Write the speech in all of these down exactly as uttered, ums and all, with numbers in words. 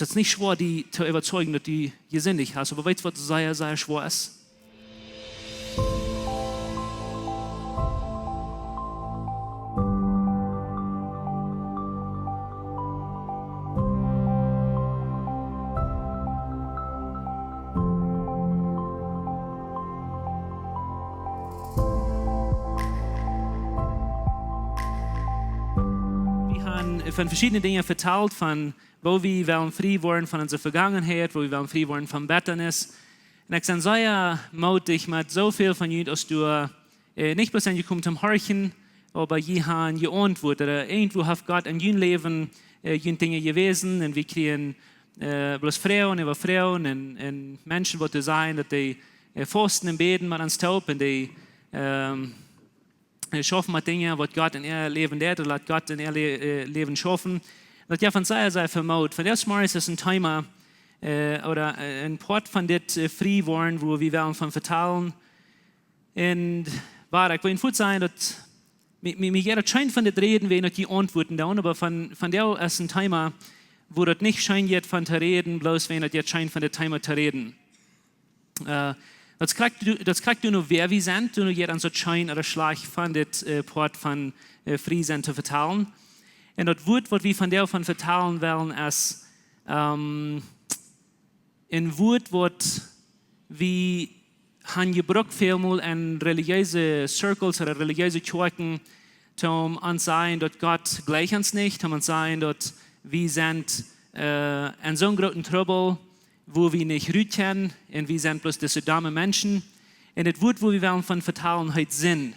daut es nich schwoa, die to äwazeijen, daut du jesindicht hast. Oba weetst, waut sea, sea schwoa es? Wie haben von veschiedne Dinja vetalt, von woo wie wellen frie woaren von onse Vegangenheit, woo wie wellen frie woaren von Bettanis. Un ekj sie sea mootich met soo väl von junt aus doa, äh, nich bloos aunjekomen toom horchen, oba jie haben jeauntwuat. Ooda irjentwoo haft Gott en jun Läwen, äh, junt Dinja jewäsen un wie kjrieen, äh, bloos Froagen äwa Froagen un, un Menschen, waut doa sajen, daut dee, äh, fausten un bäden met ons toop un dee, ähm, äh, schaufen met Dinja, waut Gott en äa Läwen deit, ooda lat Gott en äa Lä-, äh, Läwen schaufen. Daut jeft von sea, sea väl Moot. Von daut Morjes es een Thema, äh, ooda, äh, een Poat von dit, äh, frie woaren, woo wie wellen von vetalen. Un wua ekj well fuaz sajen, daut mie, mie, mie jeit daut scheen von dit räden, wan daut jie auntwuaten doonen, oba von, von daut es een Thema, woo daut nich scheen jeit von to räden, bloos wan daut jeit scheen von dit Thema to räden. Äh, daut kjrichst du, daut kjrichst du nu, wäa wie sent, du nu jeit ons daut scheen ooda schlajcht von dit, äh, Poat von, äh, frie sennen to vetalen. Un daut Wuat, waut wie von daut von vetalen wellen, es, ähm, een Wuat, waut wie haben jebrukt välmol en relijeese Circles ooda relijeese Kjoakjen, toom ons sajen, daut Gott jlikjt ons nich, toom ons sajen, daut wie sent, äh, en soon grooten Trubbel, wua wie nich rut kjennen, un wie sent bloos dise domme Menschen. Un daut Wuat, wua wie wellen von vetalen, heet Sind.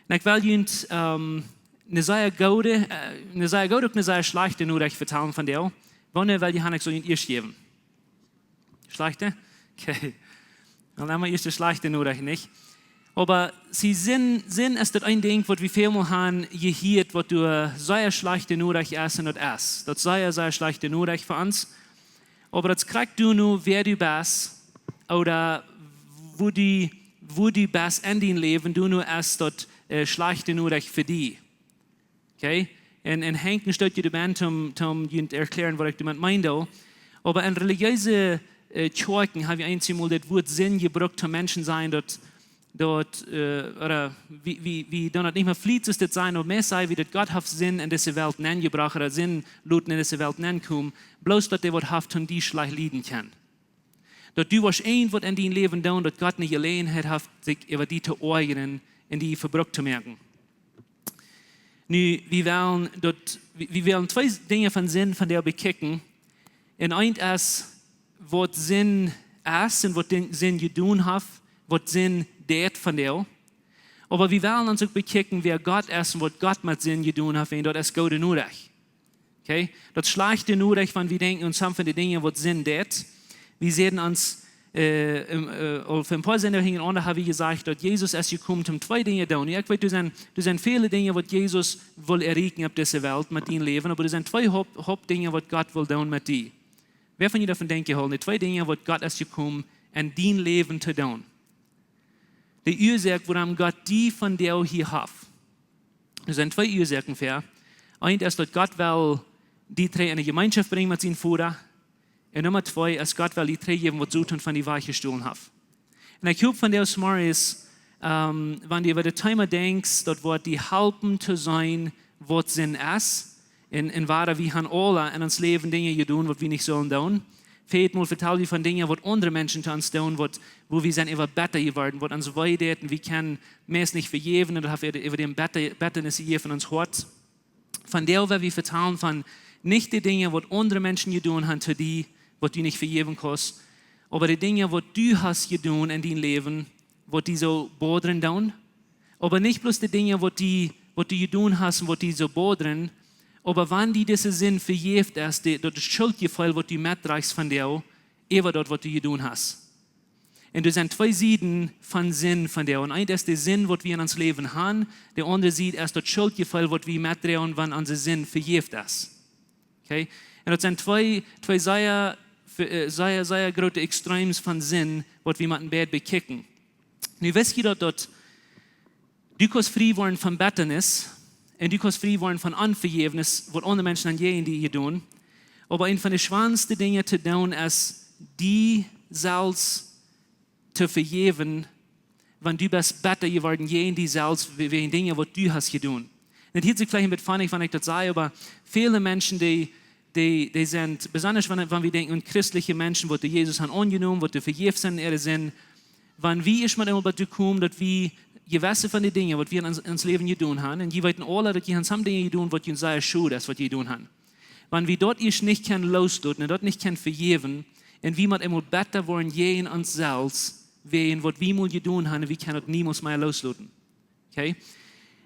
Un ekj well junt, ähm, eene sea goode, äh, eene sea goode, uk eene sea schlajchte Norecht vetalen von daut. Wanea well jie han, ekj saul junt ieescht jäwen? Schlajchte? Okay. Dan emma ieescht de schlajchte Norecht, nich? Oba see, Sind, Sind es daut een Dinkj, waut wie välmol haben jehieet, waut doa sea schlajchte Norecht es, un daut es. Daut sea, sea schlajchte Norecht fa ons. Oba daut kjrichst du nu, wäa du best, ooda wua du, wua du best en dien Läwen, du nu es daut, äh, schlajchte Norecht fa die. Okay? Un, un henjt een Stootje doabennen, toom, toom junt erkjlären, waut ekj doamet meen, doa. Oba en relijeese, äh, Kjoakjen hab ekj eemol daut Wuat Sind jebrukt, toom Menschen sajen, daut, daut, äh, ooda wie, wie, wie doonen daut nich mea flietich, daut sajen, oba mea sajen wie, daut Gott haft Sind en dise Welt nenjebrocht, ooda Sind loten en dise Welt nenkomen, bloos daut dee waut haft, toom die schlajcht lieden kjennen. Daut du woascht irjentwaut en dien Läwen doonen, daut Gott nich Jeläajenheit haft, sikj äwa die to oajren un die vebrukt to moaken. Nu, wie wellen daut, wie, wie wellen twee Dinja von Sind von daut bekjikjen. Un eent es, waut Sind es un waut de Sind jedonen haft, waut Sind deit von daut. Oba wie wellen ons uk bekjikjen, wäa Gott es un waut Gott met Sind jedonen haft, un daut es goode Norecht. Okay? Daut schlajchte Norecht, wan wie denkjen aun some von de Dinja, waut Sind deit. Wie säden ons, äh, em, äh, aul fa een poa Sindach hinjarenaunda hab wie jesajcht, daut Jesus es jekomen, om twee Dinja to doonen. Jo, ekj weet, doa sent, doa sent väle Dinja, waut Jesus well erreichen opp dise Welt met dien Läwen, oba doa sent twee Haupt, Hauptdinja, waut Gott well doonen met die. Wäa von junt doavon denkjt, jeholt, de twee Dinja, waut Gott es jekomen, en dien Läwen to doonen? De Uasoak, wuarom Gott die vondoag hia haft. Doa sent twee Uasoaken fa. Eent es, daut Gott well die trigj enne Jemeenschoft brinjen met sien Voda. Un Numma twee es, Gott well die trigjjäwen, waut Soton von die wajchjestolen haft. Un ekj hop vondoag zemorjes, ähm, wan du äwa daut Thema denkjst, daut woat die halpen to seenen, waut Sind es. Un, un wada, wie haben aula en ons Läwen Dinja jedonen, waut wie nich sullen doonen. Väl mol vetal wie von Dinja, waut aundre Menschen to ons doonen, waut, wua wie sent äwa betta jeworden, waut ons wee deit, un wie kjennen meist nich vejäwen, un daut haft äwa, äwa dän Betta-, Bettanis jejäft en ons Hoat. Vondoag well wie vetalen von nich de Dinja, waut aundre Menschen jedonen haben to die, waut du nich vejäwen kaust, oba de Dinja, waut du hast jedonen en dien Läwen, waut die soo bodren doonen. Oba nich bloos de Dinja, waut die, waut du jedonen hast un waut die soo bodren, oba wan die dise Sind vejäft es, de, daut Schuldjefeel, waut du metdrajchst vondoag, äwa daut, waut du jedonen hast. Un doa sent twee Sieden von Sind vondoag. Un eent es de Sind, waut wie en ons Läwen haben, de aundre Sied es daut Schuldjefeel, waut wie metdroagen, wan onse Sind vejäft es. Okay? Un daut sent twee, twee sea, äh, sea, sea groote Extremes von Sind, waut wie motten beid bekjikjen. Nu weet jie daut, daut du kaust frie woaren von Bettanis un du kaust frie woaren von Onvejäwnis, waut aundre Menschen aun die jedonen. Oba eent von de schwoaste Dinja to doonen es, die selfst to vejäwen, wan du best bäta jeworden jäajen die selfst, wäajen Dinja waut du hast jedonen. Un daut hieet sikj veleicht een bät funny, wan ekj daut saj, oba väle Menschen, dee, dee, dee sent, besonda wan, wan wie denkjen aun christelje Menschen, waut dee Jesus haben aunjenomen, waut dee vejäft sent en äare Sind, wan wie ieescht mol emol doatoo komen, daut wie jewesse von de Dinja, waut wie en ons, ons Läwen jedonen haben, un jie weeten aule, daut jie haben some Dinja jedonen, waut junt sea schod es, waut jie jedonen haben. Wan wie daut ieescht nich kjennen loosloten un daut nich kjennen vejäwen, un wie motten emol bäta woaren jäajen ons selfst, wäajen waut wie mol jedonen haben, un wie kjennen daut niemols mea loosloten. Okay?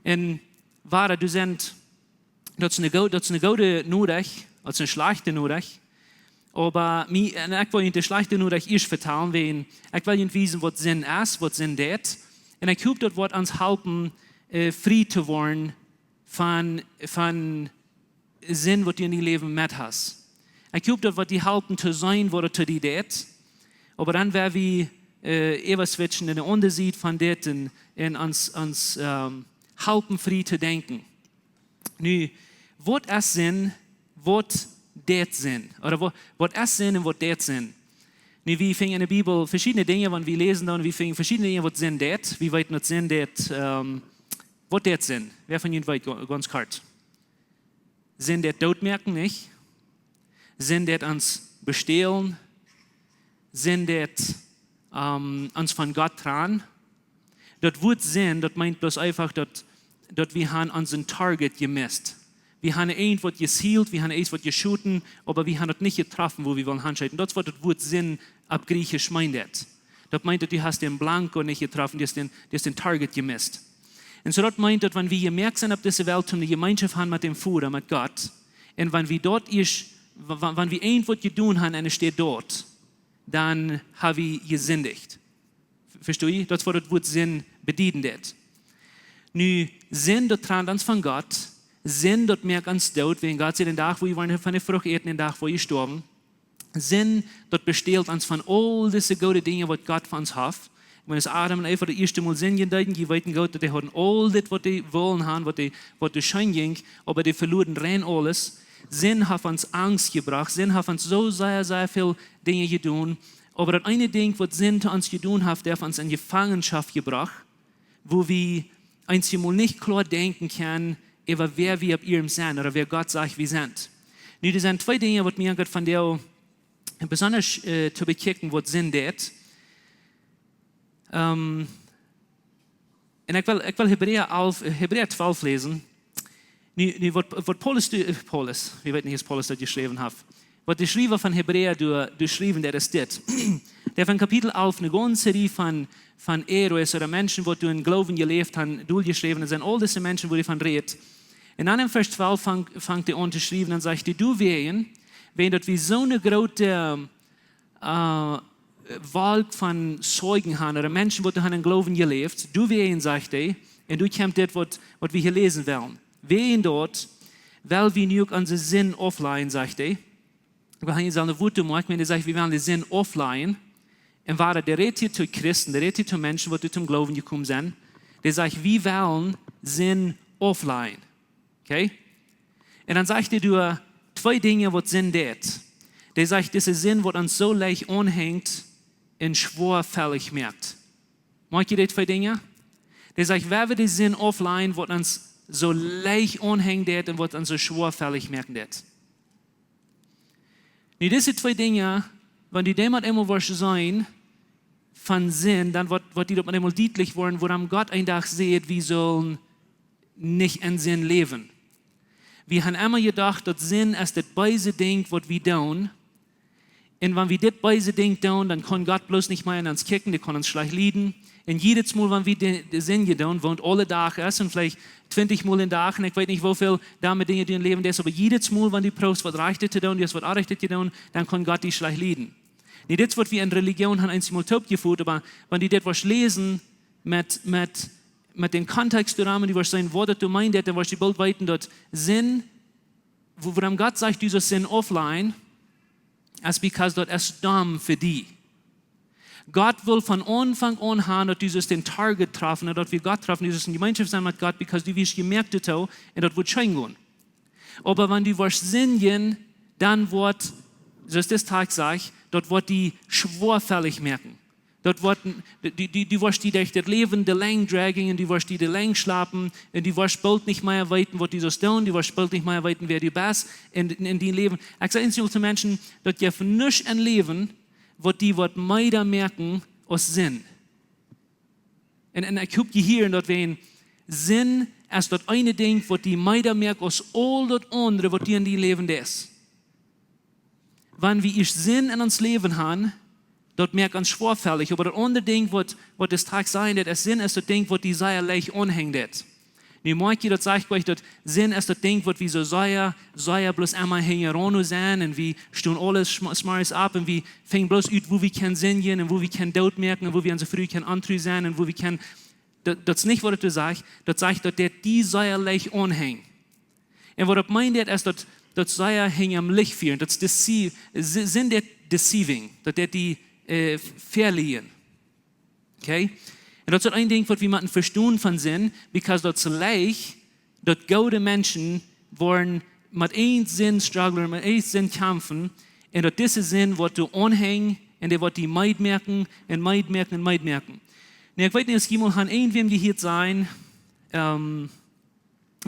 Un wada, du sent, daut es eene goo-, daut es eene goode Norecht, daut es eene schlajchte Norecht. Oba mie, un ekj well junt de schlajchte Norecht ieescht vetalen, wäajen ekj well junt wiesen, waut Sind es, waut Sind deit. Un ekj hop, daut woat ons halpen, äh, frie to woaren von, von Sind, waut du en dien Läwen met hast. Ekj hop, daut woat die halpen to seenen, waut et to die deit. Oba dan woa wie, äh, äwa switchen en de aundre Sied von dit un, un ons, ons, ähm, halpen frie to denkjen. Nu, waut es Sind, waut deit Sind? Ooda wa-, waut es Sind un waut deit Sind? Nu, wie finjen en de Bibel veschiedne Dinja, wan wie läsen dan, wie finjen veschiedne Dinja, waut Sind deit. Wie weeten, waut Sind deit, ähm, waut deit Sind? Wäa von junt weet, ga-, gaunz kort? Sind deit dootmoaken, nich? Sind deit ons bestälen? Sind deit, ähm, ons von Gott trannen? Daut Wuat Sind, daut meent bloos eefach, daut, daut wie haben onsen Target jemist. Wie haben irjentwaut jezielt, wie haben irjentwaut jeschoten, oba wie haben daut nich jetroffen, wua wie wullen hanscheten. Daut es, waut daut Wuat Sind opp Jriechisch meent. Daut meent, daut du hast dän Blanco nich jetroffen, du hast dän, du hast dän Target jemist. Un soo daut meent, daut wan wie jemoakt sent opp dise Welt, om de Jemeenschoft haben met däm Voda, met Gott, un wan wie daut ieescht, wa-, wa-, wan wie irjentwaut jedonen haben un et steit doa, dan haben wie jesindicht. Vestonen jie? Daut es, waut daut Wuat Sind bedieden deit. Nu, Sind, daut trant ons von Gott. Sind, daut moakt ons doot, wäajen Gott säd, dän Dach, wua jie von de Frucht äten, dän Dach woa jie stoawen. Sind, daut bestält ons von aul dise goode Dinja, waut Gott fa ons haft. Wan Adam un Eva daut ieeschte Mol sindjen deeden, jie weeten goot, daut dee hauden aul dit, waut dee wullen haben, waut dee, waut dee scheen jinkj, oba dee veloaren rein aules. Sind haft ons Angst jebrocht, Sind haft ons soo sea, sea väl Dinja jedonen. Oba daut eene Dinkj, waut Sind to ons jedonen haft, dee haft ons en Jefangenschoft jebrocht, wua wie eenjemol nich kloa denkjen kjennen, äwa wäa wie opp ieedem sent ooda wäa Gott sajcht, wie sent. Nu, doa sent twee Dinja, waut mie aunjeit von dee, besonda, äh, to bekjikjen, waut Sind deit. Ähm, un ekj well, ekj well Hebräa alf, äh, Hebräa twalf läsen. Nu, nu waut, waut Paulus, du-, äh, Paulus, wie weeten nich, aus Paulus daut jeschräwen haft. Waut de Schriewa von Hebräa doa, doa schriewen deit, es dit. Dee haft en Kapitel alf eene gaunze Rieej von, von Heroes ooda Menschen, waut doa em Gloowen jeläft haben, doa jeschräwen. Daut sent aul dise Menschen, wua hee von rät. Un dan en Varsch twalf fangt, fangt hee aun to schriewen un sajcht hee, doawäajen, wäajen daut wie soone groote, äh, Wolkj von Zeugen haben, ooda Menschen, waut haben em Gloowen jeläft, doawäajen, sajcht hee, un doa kjemt dit, waut, waut wie hia läsen wellen. Wäajen daut, well wie nu uk onse Sind auflajen, sajcht hee. Wie haben hia soone Wieed, mau ekj meen, dee sajcht, wie wellen de Sind auflajen. Un wada, dee rät hia to Christen, dee rät hia to Menschen, waut doa toom Gloowen jekomen sent. Dee sajcht, wie wellen Sind auflajen. Okay? Un dan sajcht hee doa twee Dinja, waut Sind deit. Dee sajcht, dise Sind, waut ons soo leicht aunhenjt un schwoafällich moakt. Moakt jie dee twee Dinja? Dee sajcht, wan wie de Sind auflajen, waut ons soo leicht aunhenjen deit un waut ons soo schwoafällich moaken deit. Nu, dise twee Dinja, wan du dee mau eemol woascht seenen von Sind, dan woat, woat die daut mau eemol dietlich woaren, wuarom Gott een Dach sajcht, wie sellen nich en Sind läwen. Wie haben emma jedocht, daut Sind es daut beese Dinkj, waut wie doonen. Un wan wie dit beese Dinkj doonen, dan kaun Gott bloos nich mea en ons kjikjen, dee kaun ons schlajcht lieden. Un jiedet Mol, wan wie de, de Sind doonen, waut aule Dach es, un veleicht twintich Mol en Dach, un ekj weet nich, woo väl doamet Dinja du em Läwen deist, oba jiedet Mol, wan du proowst, waut Rajchtet to doonen, du hast waut Orrajchtet to doonen, dan kaun Gott die schlajcht lieden. Nu, dit es, waut wie en Relijoon haben eenjemol toopjefot, oba wan du dit woascht läsen met, met, met dän Kontext doaromm, un du woascht seenen, waut daut meent, dan woascht du boolt weeten, daut Sind, wua-, wuarom Gott sajcht, du sust Sind auflajen, es because daut es domm fa die. Gott well von Aunfank aun haben, daut du sust dän Target träfen, daut wie Gott träfen, du sust en Jemeenschoft sennen met Gott, because du woascht jemoakt doatoo, un daut woat scheen gonen. Oba wan du woascht sindjen, dan woat, soo aus dis Tekst sajcht, daut woat die schwoafällich moaken. Daut woat, du, du, du woascht die derch daut Läwen de Lenj draggen un du woascht die de Lenj schlapen un du woascht boolt nich mea weeten, waut du saust doonen, du woascht boolt nich mea weeten, wäa du best en, en, en dien Läwen. Ekj saj eent to Menschen, daut jeft nuscht em Läwen, waut die woat meeda moaken aus Sind. Un, un ekj hop, jie hieren daut, wan Sind es daut eene Dinkj, waut die meeda moakt aus aul daut aundre, waut du en dien Läwen deist. Wan wie ieescht Sind en ons Läwen haben, daut moakt ons schwoafällich. Oba daut aundre Dinkj, waut, waut dis Tekst sajcht, daut es Sind, es daut Dinkj, waut die sea leicht aunhenjt. Nu moakj jie daut, saj ekj, daut Sind es daut Dinkj, waut wie soo sea, sea bloos emma hinjaraun sent un wie stonen aules schma-, schmorjes opp un wie finjen bloos ut, woo wie kjennen sindjen un woo wie kjennen doot moaken un woo wie onse Fru kjennen ontru sennen un woo wie kjennen, daut, daut es nich, waut daut sajcht. Daut sajcht, daut daut die sea leicht aunhenjt. Un waut daut meent, daut es daut, daut sea hinja em Licht fieren, daut es dece-, Si-, Sind daut deceiving, daut daut die, äh, veleiden. Okay? Un daut es daut eene Dinkj, waut wie motten vestonen von Sind, because daut es leicht, daut goode Menschen woaren met eene Sind strugglen, met eene Sind kjamfen, un daut dise Sind woat die aunhenjen un dee woat die meed moaken un meed moaken un meed moaken. Nu, ekj weet nich, aus jie mol han irjentwäm jehieet sennen, ähm,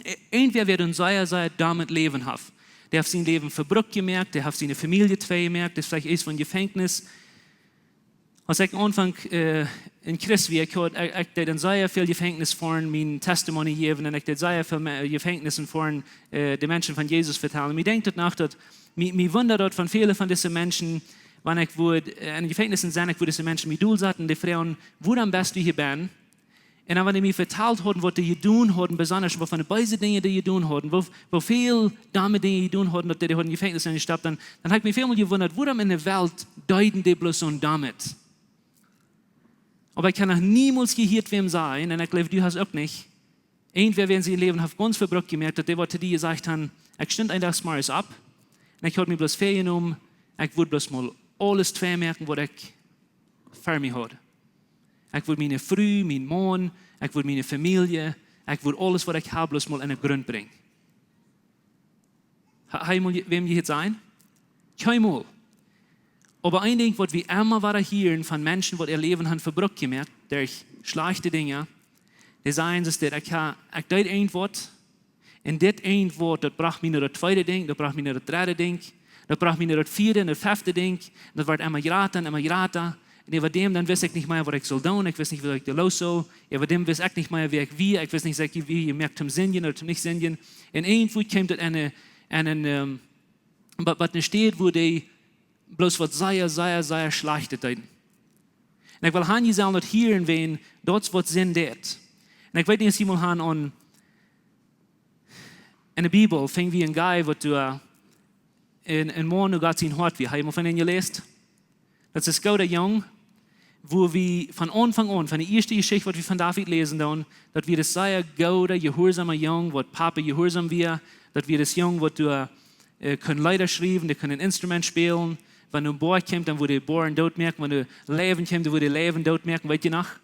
e-, irjentwäa, wäa een sea, sea dommet Läwen haft. Dee haft sien Läwen vebrukt jemoakt, dee haft siene Famielje twei jemoakt, dee es veleicht ieescht von Jefenkjnis. Aus ekj aunfunk, äh, een Christ wia, ekj haud, ekj, ekj deed en sea väl Jefenkjnis foaren, mien Testimony jäwen, un ekj deed sea väl Me-, Jefenkjnisen foaren, äh, de Menschen von Jesus vetalen. Mie denkjt daut noch, daut, mie, mie wundad daut von väle von dise Menschen, wan ekj wudd, äh, en Jefenkjnisen sennen, ekj wudd dise Menschen mie dol saten, dee fruagen: "Wuarom best du hia benn?" Un dan, wan dee mie vetalt hauden, waut dee jedonen hauden, besonda waut von de beese Dinja dee jedonen hauden, woo, woo väl domme Dinja jedonen hauden, daut dee, dee hauden Jefenkjnis enjestopt, dan, dan hab ekj mie väl mol jewundat, wuarom en de Welt deeden dee bloos soon dommet. Oba ekj hab noch niemols jehieet wäm sajen, un ekj jleew, du hast uk nich, irjentwäa, wäa sien Läwen haft gaunz vebrukt jemoakt, daut dee waut to die jesajcht haud: "Ekj stunt een Dach zemorjes opp, un ekj haud mie bloos väajenomen, ekj wudd bloos mol aules twei moaken, waut ekj ver mie haud. Ekj wudd miene Fru, mien Maun, ekj wudd miene Famielje, ekj wudd aules, waut ekj hab, bloos mol en de Grunt brinjen." Ha-, hab jie mol je-, wäm jehieet sennen? Kjeenmol. Oba een Dinkj, waut wie emma wada hieren von Menschen, waut äa Läwen haben vebrukt jemoakt derch schlajchte Dinja, dee sajen, es daut: "Ekj ha-, ekj deed een Wuat, un dit een Wuat, daut brocht mie no daut tweede Dinkj, daut brocht mie no daut dredde Dinkj, daut brocht mie no daut vieede un daut fefte Dinkj, un daut wort emma jrata un emma jrata. Un äwa däm, dan wist ekj nich mea, waut ekj sull doonen, ekj wist nich, waut ekj doonen sull. Äwa däm wist ekj nich mea, wäa ekj wia, ekj wist nich, saj ekj, wia jemoakt toom sindjen ooda toom nich sindjen." Un irjentwoo kjeem daut en eene, en eene, ähm, waut, waut eene Städ, wua dee bloos waut sea, sea, sea Schlajchtet deeden. Un ekj well han, jie sellen daut hieren, wan daut es waut Sind deit. Un ekj weet nich, aus jie mol han aun, en de Bibel finj wie een guy, waut doa een, een Maun no Gott sien Hoat wia. Hab jie mol von dän jeläst? Daut es een gooda Jung, wua wie von Aunfank aun, von de ieeschte Jeschicht, waut wie von David läsen doonen, daut wia een sea gooda, jehuarsauma Jung, waut Papa jehuarsaum wia, daut wia een Jung, waut doa, äh, kunn Leeda schriewen, dee kunn een Instrument spälen. Wan doa een Boa kjeem, dan wudd dee Boa doot moaken, wan doa Leiwen kjeem, dan wudd dee Leiwen doot moaken, weet jie noch?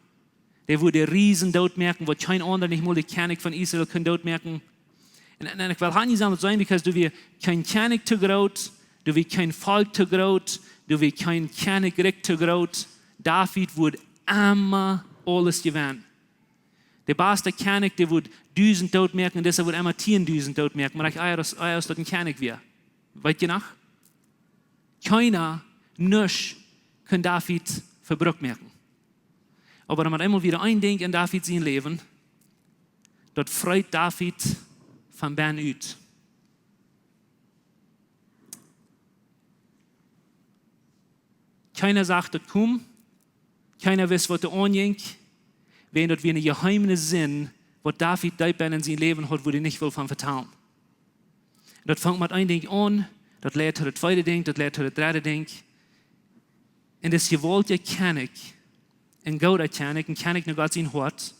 Dee wudd de Riesen doot moaken, waut kjeen aundra, nich mol de Kjennich von Israel, kunn doot moaken. Un, un, un ekj well han, jie sellen daut seenen, because doa wia kjeen Kjennich too groot, doa wia kjeen Volkj too groot, doa wia kjeen Kjennichrikj too groot. David wudd emma aules jewennen. De baste Kjennich, dee wudd dusent doot moaken, un dise wudd emma tieen dusent doot moaken. Oba ekj, ea aus, ea aus daut een Kjennich wia. Weet jie noch? Kjeena, nuscht kunn David vebrukt moaken. Oba dan met eemol wia een Dinkj en David sien Läwen, daut freet David von bennen ut. Kjeena sach daut komen, kjeena wist, waut doa aunjinkj, wiels daut wia eene jeheeme Sind, waut David deep bennen en sien Läwen haud, wua hee nich wull von vetalen. Daut funk met een Dinkj aun, daut leid to daut tweede Dinkj, daut leid to daut dredde Dinkj. Un dis jewaultja Kjennich, een gooda Kjennich, een Kjennich no Gott sien Hoat,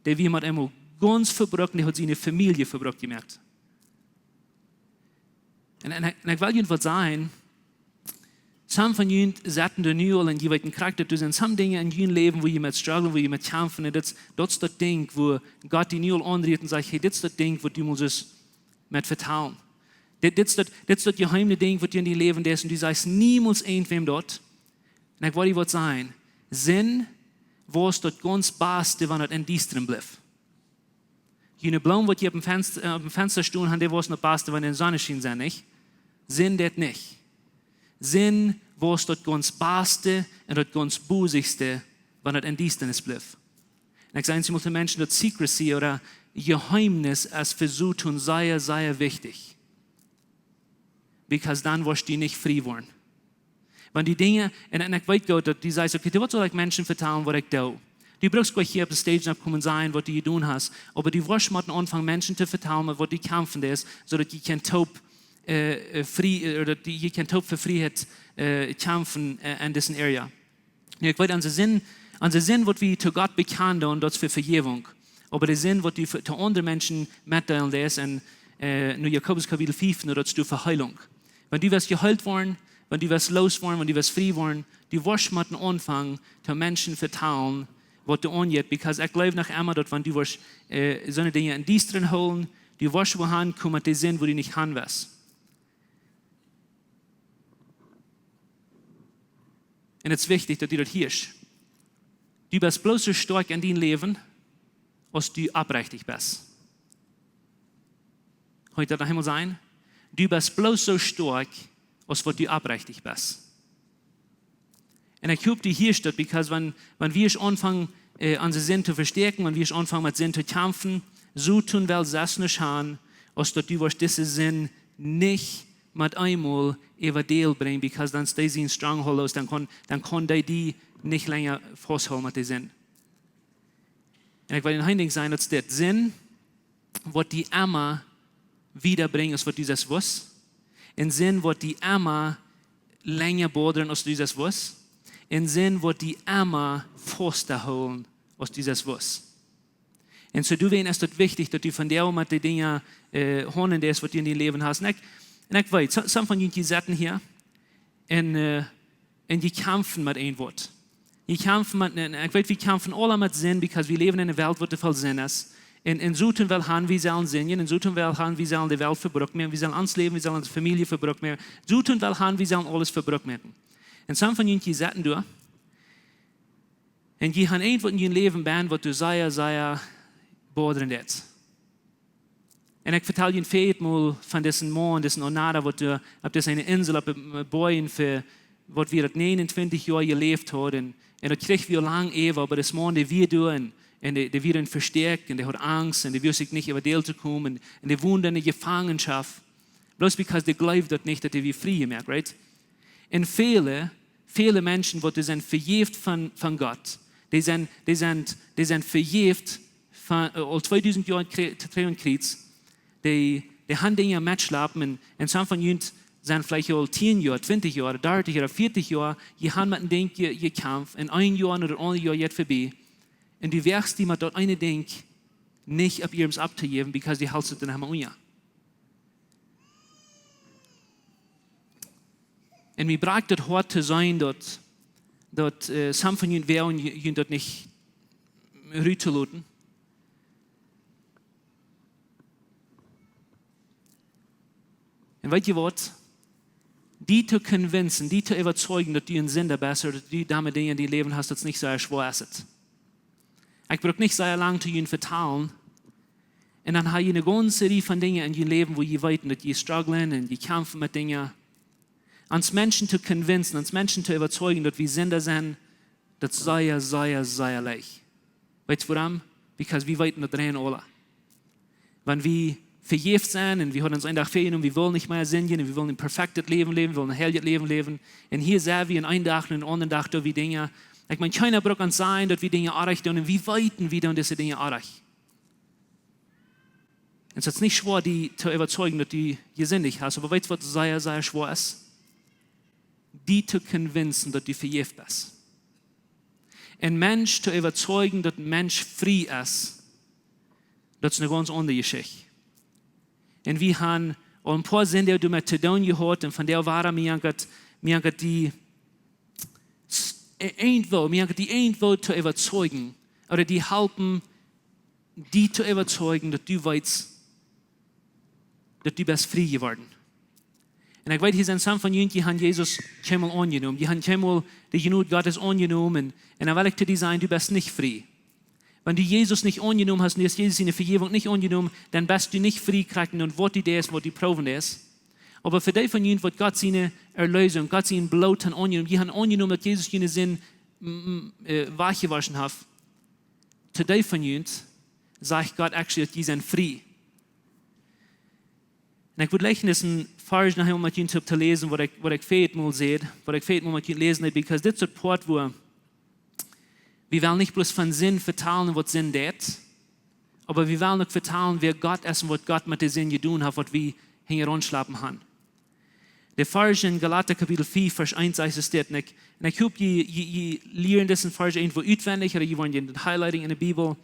dee wia met eemol gaunz vebrukt, dee haud siene Famielje vebrukt jemoakt. Un, un, un ekj well junt waut sajen, some von junt setten doa nu aul, un jie weeten krakjt, daut doa sent some Dinja en jun Läwen, wua jie met strugglen, wua jie met kjamfen, un daut, daut es daut Dinkj, wua Gott die nu aul aunrieet un sajcht: "Hey, dit es daut Dinkj, waut du motst met vetalen. Dit, dit, es daut, dit es daut jeheime Dinkj, waut du en dien Läwen deist, un du sajchst niemols irjentwäm daut. Un ekj woa die waut sajen. Sind, woo es daut gaunz baste, wan daut em Diestren blift? June Bloom, waut jie opp em Fenst-, äh, opp em Fensta stonen han, dee wossen daut baste, wan de Sonn schient, sent, nich? Sind deit nich. Sind, woo es daut gaunz baste un daut gaunz boseste, wan daut em Diestren blift? Un ekj saj emol to Menschen, daut Secrecy ooda Jeheemnis es fa Soton sea, sea wichtich. Because dan woascht du nich frie woaren. Wan du Dinja, un, un ekj weet goot, daut du sajchst, okay, waut saul ekj Menschen vetalen, waut ekj doo? Du brukst nich hia opp de Stage oppkomen sajen, waut du jedonen hast, oba du woascht motten aunfangen, Menschen to vetalen, waut du kjamfen deist, soo daut jie kjennen toop, äh, äh, frie, äh, daut jie kjennen toop fa Frieheit, äh, kjamfen, äh, en dise Area. Nu, ekj weet, onse Sind, onse Sind, waut wie to Gott bekjanen doonen, daut es fa Vejäwunk. Oba de Sind, waut du fa, to aundre Menschen metdeelen deist, en, äh, nu Jakobus Kapitel fief, nu, daut es fa Heilunk. Wan du woascht jeheelt woaren, wan du woascht loos woaren, wan du woascht frie woaren, du woascht motten aunfangen, to Menschen vetalen, waut du aunjeit. Because ekj jleew noch emma, daut wan du woascht, äh, soone Dinja em Diestren hoolen, du woascht wua hankomen met de Sind, wua du nich han west. Un et es wichtich, daut du daut hieescht. Du best bloos soo stoakj en dien Läwen, aus du oprechtich best. Hieet daut noch eemol sajen? Du best bloos soo stoakj, aus waut du oprechtich best. Un ekj hop, du hieescht daut, because wan, wan wie aunfangen, äh, onse Sind to vestäakjen, wan wie aunfangen met Sind to kjamfen, Soton well sest nuscht han, aus daut du woascht dise Sind nich met eemol äwa däl brinjen, because dan es dee sien stronghold loos, dan kaun, dan kaun dee die nich lenja fausthoolen met de Sind. Un ekj well een Dinkj sajen, daut es dit: Sind woat die emma wieda brinjen aus waut du sest wust. Un Sind woat die emma lenja bodren aus du sest wust. Un Sind woat die emma fasta hoolen aus du sest wust. Un soo doawäajen es daut wichtich, daut du vondoag met de Dinja, äh, haundlen deist, waut du en dien Läwen hast. Un ekj, un ekj weet, so, some von junt, jie setten hia un, äh, un jie kjamfen met een Wuat. Jie kjamfen met, un ekj weet, wie kjamfen aula met Sind, because wie läwen en eene Welt, waut voll Sind es. Un, un Soton well han, wie sellen sindjen, un Soton well han, wie sellen de Welt fa Bruck moaken, wie sellen ons Läwen, wie sellen onse Famielje fa Bruck moaken. Soton well han, wie sellen aules fa Bruck moaken. Un some von junt, jie setten doa. Un jie han een Wuat en jun Läwen bennen, waut die sea, sea bodren deit. Un ekj vetal junt väl mol von disen Maun, disen Onada, waut doa opp dise eene Insel, opp de Bojen fa, waut wia daut, negenuntwintich Joa jeläft haud. Un, un daut kjrieech wie lang äwa, oba dis Maun, dee wia doa un, un dee, dee wia vestäakjt un dee haud Angst un dee wist sikj nich äwa däl to komen un, un dee wond en de Jefangenschoft. Bloos because dee jleewd daut nich, daut dee wia frie jemoakt, right? Un väle, väle Menschen, waut dee sent vejäft von, von Gott, dee sent, dee sent, dee sent vejäft von, äh, aul tweedusent Joa kre-, trigj aum Kjriez, dee, dee han Dinja metjeschlapen un, un some von junt sent veleicht aul tieen Joa, twintich Joa, dartich Joa, vieetich Joa, jie han met een Dinkj je-, jekjamft, un een Joa no daut aundre Joa jeit verbie. Un du woagst die met daut eene Dinkj nich opp irjent opptojäwen, because du helst et dan emma unja. Un mie brakjt daut Hoat to seenen, daut, daut, äh, some von junt woagen, ju-, junt daut nich rut to loten. Un weet jie waut? Die to convincen, die to äwazeijen, daut du een Sinda best, ooda daut du doamet Dinja en dien Läwen hast, daut es nich soo schwoa aus et. Ekj bruck nich sea lang to junt vetalen. Un dan ha jie eene gaunze Rieej von Dinja en jun Läwen, wua jie weeten, daut jie strugglen un jie kjamfen met Dinja. Ons Menschen to convincen, ons Menschen to äwazeijen, daut wie Sinda sent, daut es sea, sea, sea leicht. Weetst wuarom? Because wie weeten daut rein aula. Wan wie vejäft sent un wie hauden ons een Dach väajenomen, wie wellen nich mea sindjen un wie wellen een perfektet Läwen läwen, wie wellen een heiljet Läwen läwen. Un hia sent wie un een Dach un een aundren Dach doo wie Dinja. Ekj meen, kjeena brukt ons sajen, daut wie Dinja oajch doonen, un wie weeten, wie doonen dise Dinja oajch. Un et es nich schwoa, die to äwazeijen, daut du jesindicht hast, oba weetst, waut sea, sea schwoa es? Die to convincen, daut du vejäft best. Een Mensch to äwazeijen, daut een Mensch frie es, daut es eene gaunz aundre Jeschicht. Un wie han aul een poa Sindach doamet to doonen jehaut, un vondoag wada, mie jankat, mie jankat die, s-, e-, eent Wuat, mie jankat die eent Wuat to äwazeijen, ooda die halpen, die to äwazeijen, daut du weetst, daut du best frie jeworden. Un ekj weet, hia sent some von junt, dee haben Jesus kjeenmol aunjenomen. Dee haben kjeenmol de Jnod Gottes aunjenomen. Un, un dan well ekj to die sajen, du best nich frie. Wan du Jesus nich aunjenomen hast un du hast Jesus siene Vejäwunk nich aunjenomen, dan best du nich frie krakjt en daut, waut du deist, waut du proowen deist. Oba fa dee von junt, waut Gott siene Erleesunk, Gott sien Bloot haben aunjenomen, dee haben aunjenomen, daut Jesus june Sind, mm, mm, äh, wajchjewoschen haft, to dee von junt sajcht Gott actually, daut jie sent frie. Un ekj wudd jleichen disen Varsch noch eemol met junt to läsen, waut ekj, waut ekj väajet Mol säd, waut ekj väajet Mol met junt läsen deed, because dit es daut Poat, wua wie wellen nich bloos von Sind vetalen, waut Sind deit, oba wie wellen uk vetalen, wäa Gott es un waut Gott met de Sind jedonen haft, waut wie hinjaraun jeschlopen haben. De Varsch en Galata Kapitel fief, Varsch eent sajcht dit, un ekj, un ekj hop, jie, jie, jie lieren disen Varsch irjentwua utwendich, ooda jie woaren en de Highlighting en de Bibel,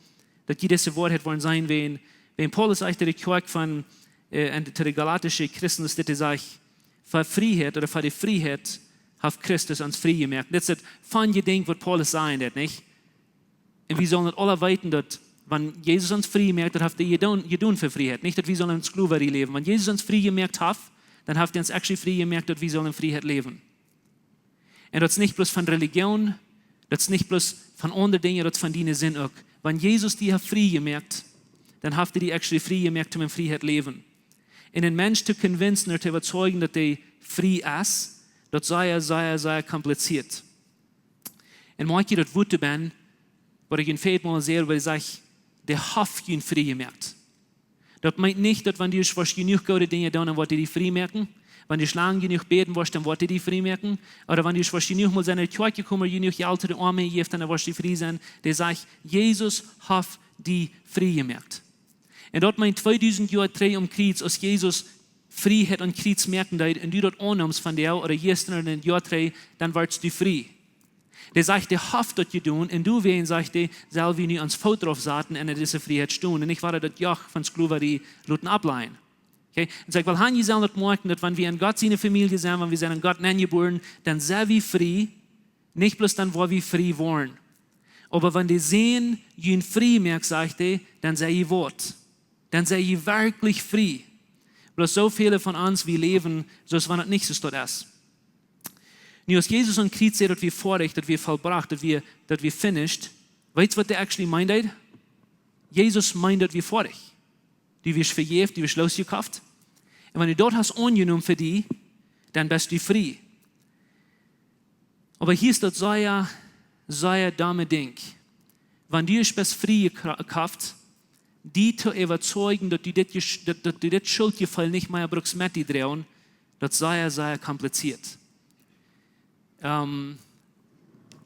daut jie dise Woarheit woaren seenen, wan, wan Paulus sajcht to de Kjoakj von, äh, un to de galatische Christen, daut hee sajcht, fa Frieheit ooda fa de Frieheit haft Christus ons frie jemoakt. Dit es daut feine Dinkj, waut Paulus sajen deit, nich? Un wie sellen daut aula weeten, daut wan Jesus ons frie moakt, daut haft hee jedonen, jedonen fa Frieheit. Nich, daut wie sellen en Sklowarie läwen. Wan Jesus ons frie jemoakt haft, dan haft hee ons actually frie jemoakt, daut wie sellen en Frieheit läwen. Un daut es nich bloos von Relijoon, daut es nich bloos von aundre Dinja, daut es von diene Sind uk. Wan Jesus die haft frie jemoakt, dan haft hee die actually frie jemoakt, om en Frieheit läwen. Un een Mensch to convincen ooda to äwazeijen, daut hee frie es, daut es sea, sea, sea kompliziert. Un moak jie daut Wuat to bennen, waut ekj en väajet Mol säd, wua ekj saj, dee haft junt frie jemoakt. Daut meent nich, daut wan du woascht jenuach goode Dinja doonen, dan woat hee die frie moaken. Wan du lang jenuach bäden woascht, dan woat hee die frie moaken. Ooda wan du woascht jenuach mol sennen no de Kjoakj komen, jenuach Jelt to de Oame jäwen, dan woascht du frie sennen. Dee sajcht, Jesus haft die frie jemoakt. Un daut meent tweedusent Joa trigj aum Kjriez, aus Jesus Frieheit aum Kjriez moaken deed, un du daut aunneemst vondoag ooda jistren ooda een Joa trigj, dan woascht du frie. Dee sajcht, dee haft daut jedonen, un doawäajen, sajcht hee, sell wie nu ons Foot doaropp saten un en dise Frieheit stonen. Un nich wada daut Joch von Sklowarie loten auflajen. Okay? Un soo, ekj well han, jie sellen daut moakjen, daut wan wie en Gott siene Famielje sent, wan wie sent en Gott nenjebuaren, dan sent wie frie, nich bloos dan, wua wie frie woaren. Oba wan de Sän junt frie moakt, sajcht hee, dan sent jie waut. Dan sent jie werkjlich frie. Bloos soo väle von ons, wie läwen, soo aus wan et nich soo es. Nu, aus Jesus aum Kjriez säd, daut wia foadich, daut wia vollbrocht, daut wia, daut wia finished, weetst du, waut hee actually meenen deed? Jesus meent, daut wia foadich. Du best vejäft, du best loosjekoft. Un wan du daut hast aunjenomen fa die, dan best du frie. Oba hia es daut sea, sea domme Dinkj. Wan du best frie jekra-, jekoft, die to äwazeijen, daut du dit Jesch-, daut, daut du dit Schultjefeel nich mea brukst met die droagen, daut es sea, sea kompliziert. Ähm,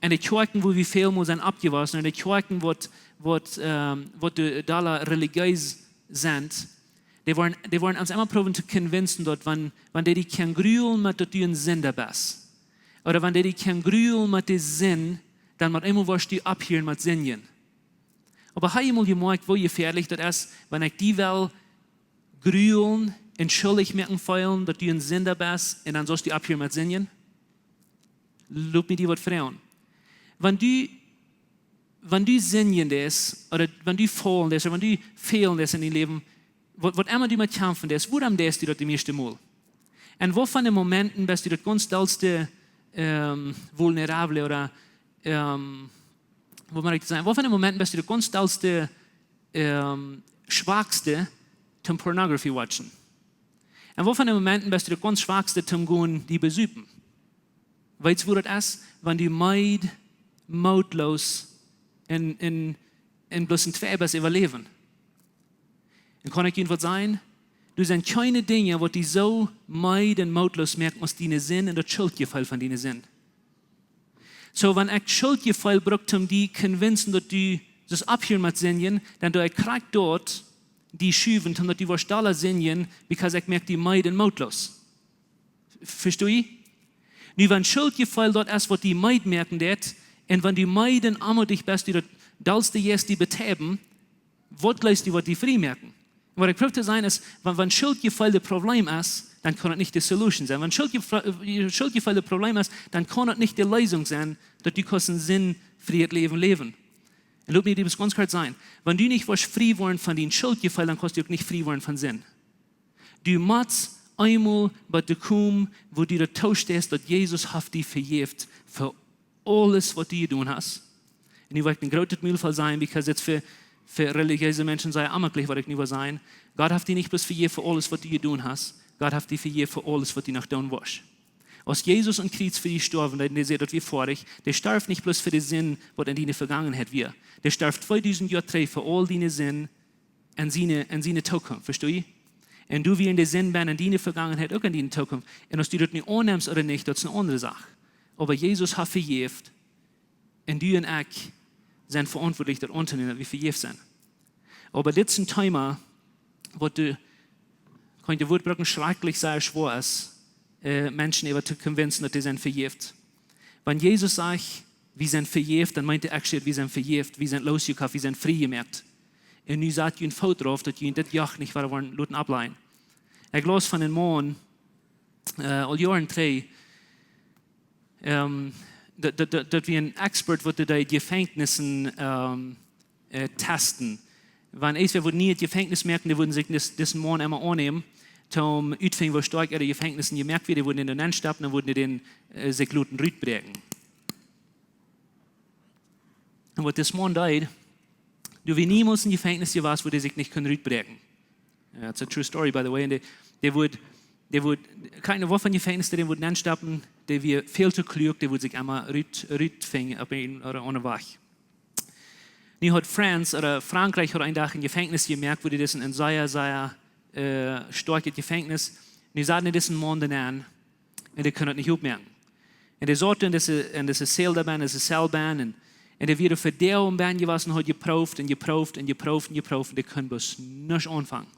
en de Kjoakjen, wua wie väl mol sent oppjewossen, en de Kjoakjen, waut, waut, ähm, waut de dolla religiees sent, dee woaren, dee woaren ons emma proowen to convincen, daut wan, wan dee die kjennen grulen met daut du een Sinda best, ooda wan dee die kjennen grulen met de Sind, dan met eemol woascht du opphieren met sindjen. Oba hast du mol jemoakjt, woo jefäadlich daut es, wan ekj die well grulen un schuldich moaken feelen, daut du een Sinda best, un dan sust du opphieren met sindjen? Lot mie die waut froagen. Wan du, wan du sindjen deist, ooda wan du faulen deist, ooda wan du fälen deist en dien Läwen, waut, waut emma du met kjamfen deist, wuarom deist du daut de mieeschte Mol? En woo von de Momenten best du daut gaunz dollste, ähm, vulnerable ooda, ähm, woo mott ekj daut sajen? Woo von de Momenten best du daut gaunz dollste, ähm, schwakste toom pornography watchen? En woo von de Momenten best du daut gaunz schwakste toom gonen die besupen? Weetst du, woo daut es? Wan du meed, mootloos un, un, un bloos en Twiewel best äwa Läwen. Un kaun ekj junt waut sajen? Doa sent kjeene Dinja, waut die soo meed un mootloos moaken, aus diene Sind un daut Schultjefeel von diene Sind. Soo, wan ekj Schultjefeel bruk, om die convincen, daut du sust opphieren met sindjen, dan doo ekj krakjt daut die schuwen, om daut du woascht dolla sindjen, because ekj moak die meed un mootloos. Vestonen? Nu, wan Schultjefeel daut es, waut die meed moaken deit, un wan du meed un onmootich best, du daut dollste jeist die beteiben, waut jleefst du, waut die frie moaken? Waut ekj proow to sajen es, wan, wan Schultjefeel daut Problem es, dan kaun et nich de solution sennen. Wan Schultjefeel, Schultjefeel daut Problem es, dan kaun et nich de Leesunk sennen, daut du kaust en sindfriet Läwen läwen. Un lot mie die daut gaunz kort sajen. Wan du nich woascht frie woaren von dien Schultjefeel, dan kaust du uk nich frie woaren von Sind. Du motst Eemol bie de Punkt, wua du daut toostest, daut Jesus haft die vejäft fa aules, waut du jedonen hast. Un nu woa ekj een grootet Mundvoll sajen, because dit fa, fa relijeese Menschen sea onjemaklich, waut ekj nu woa sajen. Gott haft die nich bloos vejäft fa aules, waut du jedonen hast. Gott haft die vejäft fa aules, waut du noch doonen woascht. Aus Jesus aum Kjriez fa die storf, dan säd hee, daut wia foadich. Dee storf nich bloos fa de Sind, waut en diene Vegangenheit wia. Dee storf tweedusent Joa trigj fa aul diene Sind en siene, en siene Tookunft, vestoo jie? Un du wia en de Sind bennen en diene Vegangenheit, uk en diene Tookunft. Un aus du daut nu aunnemst ooda nich, daut es eene aundre Sach. Oba Jesus haft vejäft. Un du un ekj sent veauntwuatlich, daut auntonämen, daut wie vejäft sent. Oba dit es een Thema, waut du, kaust daut Wuat brucken, schrakjlich sea schwoa es, äh, Menschen äwa to convincen, daut dee sent vejäft. Wan Jesus sajcht, wie sent vejäft, dan meent hee actually, wie sent vejäft, wie sent loosjekoft, wie sent frie jemoakt. Un nu sat jie een Foot doaropp, daut jie dit Joch nich wieren woaren loten oppläajen. Ekj laus von een Maun, äh, aul Joaren trigj, ähm, daut, daut, daut, daut wia een Expert, waut dee Jefenkjnissen, ähm, äh, testen. Wan irjentwäa wudd een Jefenkjnis moaken, dee wudden sikj dis-, disen Maun emol aunnämen, toom utfinjen, woo stoakj äare Jefenkjnissen jemoakt wieren, dee wudden dän nenstoppen, dan wudden dee dän, äh, sikj loten rutbräakjen. Un waut dis Maun deed, doa wia niemols een Jefenkjnis jewast, wua dee sikj nich kunn rutbräakjen. Ja, it's a true story, by the way. Un dee, dee wudd, dee wudd, kjeena wist, waut fa een Jefenkjnis dee wudd nenstoppen, dee wia väl too kluak, dee wudd sikj emol rut, rutfinjen opp een ooda aundren Wajch. Nu haud Franz, ooda Frankriek haud een Dach een Jefenkjnis jemoakt, wua dee dis een, een sea, sea, äh, stoakjet Jefenkjnis. Nu saut dee disen Maun doa nenn, un dee kunn daut nich oppmoaken. Un dee saut en dise, en dise Zell doa bennen, dise Zell bennen, un, un dee wia doa fa Doag bennen jewast un haud jeprooft un jeprooft un jeprooft un jeprooft un dee kunn bloos nuscht aunfangen.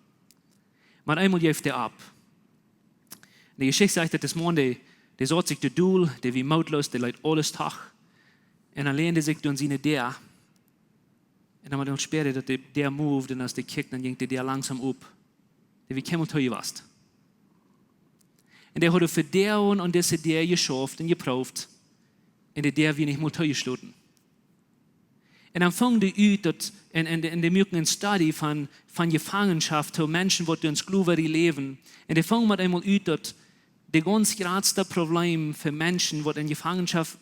Oba eemol jeef dee opp. Un de Jeschicht sajcht, daut dis Maun, dee, dee saut sikj doa dol, dee wia mootloos, dee leet aules doch. Un dan länd dee sikj doa aun siene Däa. Un dan, oba dan spieed hee, daut de Däa moved, un aus dee kjikjt, dan jinkj de Däa langsom op. Dee wia kjeenmol too jewast. Un dee haud fa Doag aun dise Däa jeschauft un jeprooft. Un de Däa wia nich mol toojeschloten. Un dan fungen dee ut daut, un, un, un dee muaken eene Studie von, von Jefangenschoft, woo Menschen, waut en Sklowerie läwen. Un dee fungen met eemol ut, daut daut gaunz jratste Problem fa Menschen, waut en Jefangenschoft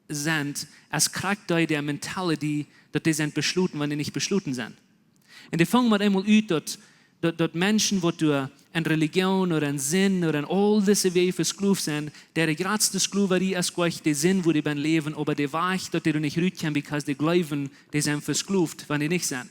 sent, es krakjt dee, dee Mentality, daut dee sent beschloten, wan dee nich beschloten sent. Un dee fungen met eemol ut, daut, daut, daut Menschen, waut doa en Relijoon ooda en Sind ooda en aul dise Wäaj vesklowt sent, dee de jratste Sklowerie es, krakjt de Sind, wua dee bennen läwen, oba dee Wajch, daut dee doa nich rutkjemt, because dee jleewen, dee sent vesklowt, wan dee nich sent.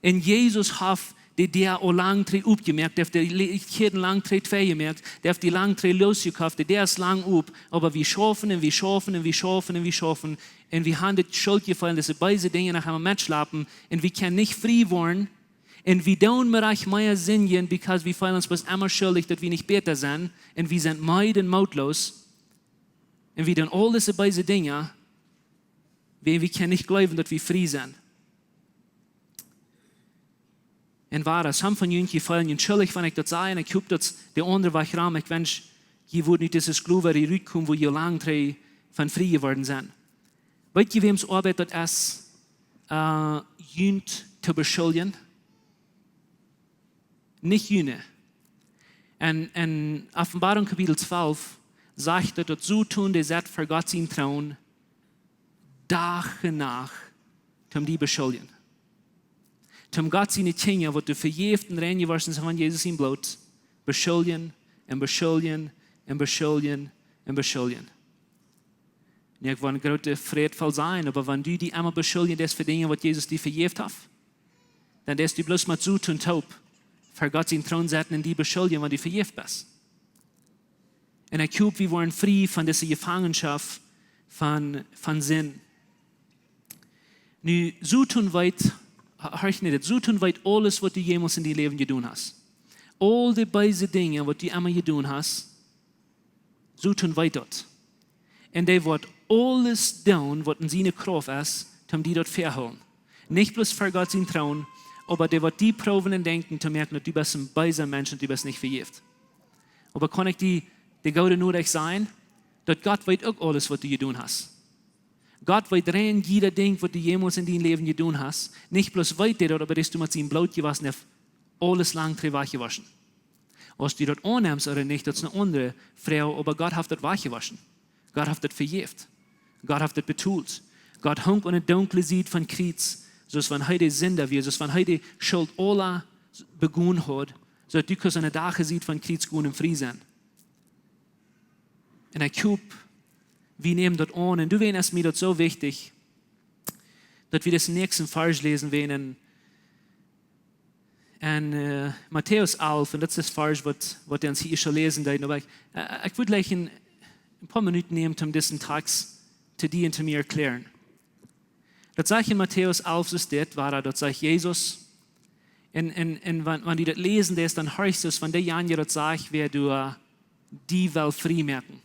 Un Jesus haft de Däa aul lang trigj opjemoakt, haft de Le-, Kjäden lang trigj twei jemoakt, dee haft dee lang trigj loosjekoft, de Däa es lang op, oba wie schaufen un wie schaufen un wie schaufen un wie schaufen. Un wie haben daut Schuldjefeel, dise beese Dinja noch emol metschlapen, un wie kjennen nich frie woaren, un wie doonen mea, mea sindjen, because wie feelen ons bloos emma schuldich, daut wie nich bäta sent, un wie sent meed un mootloos, un wie doonen aul dise beese Dinja, wiels wie kjennen nich jleewen, daut wie frie sent. Un woa, some von junt, jie feelen junt schuldich, wan ekj daut saj, un ekj hop, daut de aundre Wajch rom, ekj wensch, jie wudden ut dise Sklowerie rutkomen, wua jie lang trigj von frie jeworden sent. Weet jie, wäms Oabeit daut es, äh, junt to beschuldjen? Nich june. En, en Openboarunk Kapitel twalf sajcht daut, daut Soton, dee sett ver Gott sienen Troon, Dach un Nacht, toom die beschuldjen. Toom Gott siene Kjinja, waut doa vejäft un rein jewoschen sent von Jesus sien Bloot, beschuldjen un beschuldjen un beschuldjen un beschuldjen. Nu, ekj woa een grootet Frädvoll sennen, oba wan du die emol beschuldjen deist fa Dinja, waut Jesus die vejäft haft, dan deist du bloos met Soton toop ver Gott sienen Troon sitten un die beschuldjen, wan du vejäft best. Un ekj hop, wie woaren frie von dise Jefangenschoft von, von Sind. Nu, Soton weet, ha-, horch nu dit, Soton weet aules, waut du jemols en dien Läwen jedonen hast. Aul de beese Dinja, waut du emma jedonen hast, Soton weet daut. Un dee woat aules doonen, waut en siene Krauft es, om die daut väahoolen. Nich bloos ver Gott sienen Troon, oba dee woat die proowen un denkjen to moaken, daut du best een beesa Mensch un du best nich vejäft. Oba kaun ekj die de goode Norecht sajen, daut Gott weet uk aules, waut du jedonen hast. Gott weet rein jieda Dinkj, waut du jemols en dien Läwen jedonen hast. Nich bloos weet hee daut, oba dee es doa met sien Bloot jewossen, dee haft aules lang trigj wajchjewoschen. Aus du daut aunnemst ooda nich, daut es eene aundre Froag, oba Gott haft daut wajchjewoschen. Gott haft daut vejäft. Gott haft daut betolt. Gott hunk aun de dunkle Sied vom Kjriez, soo aus wan hee de Sinda wia, soo aus wan hee de Schult aula begonen haud, soo daut du kaust aun de dachje Sied vom Kjriez gonen un frie sennen. Un ekj hop, wie nämen daut aun. Un doawäajen es mie daut soo wichtich, daut wie dän näakjsten Varsch läsen woaren en, en äh, Matäus alf, un daut es de Varsch, waut, waut wie ons hia aul läsen deeden. Oba ekj, äh, ekj wudd jlikj een, een poa Minuten nämen, om disen Tekst to die un to mie erkjlären. Daut sajcht en Matäus alf, soo steit, wia daut, daut sajcht Jesus. Un, un, un wan, wan du daut läsen deist, dan hieet et, wan dee Janja daut sajcht, wia doa, äh, die well frie moaken.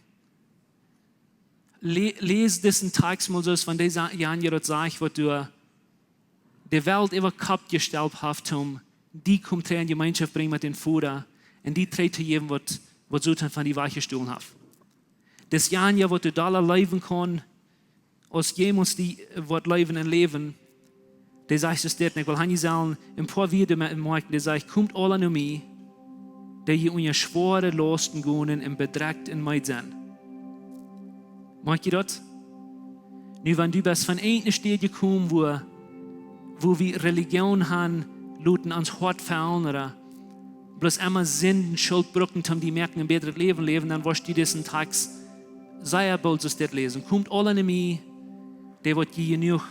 Lä-, läs disen Tekst mol soo aus wan dee Sa-, Janja daut sajcht, waut doa, äh, de Welt äwa Kopp jestalt haft, om die kjemt trigj en Jemeenschoft brinjen met dän Voda un die trigj to jäwen, waut, waut Soton von die wajchjestolen haft. Dis Janja, waut doa dolla leewen kaun, aus jemols die, äh, waut leewen un läwen, dee sajcht soo steit, un ekj well hia sajen, een poa Wieed met moaken, dee sajcht: "Komt aula no mie, dee jie unja schwoare Lausten gonen un bedrekjt un meed sent." Moakj jie daut? Nu, wan du best von eene Städ jekomen, wua, wua wie Religion han loten ons Hoat faulen, ooda bloos emma Sind un Schult brucken, om die moaken een bätret Läwen läwen, dan woascht du disen Tekst sea boolt soo steit läsen. "Komt aula no mie, dee waut jie jenuach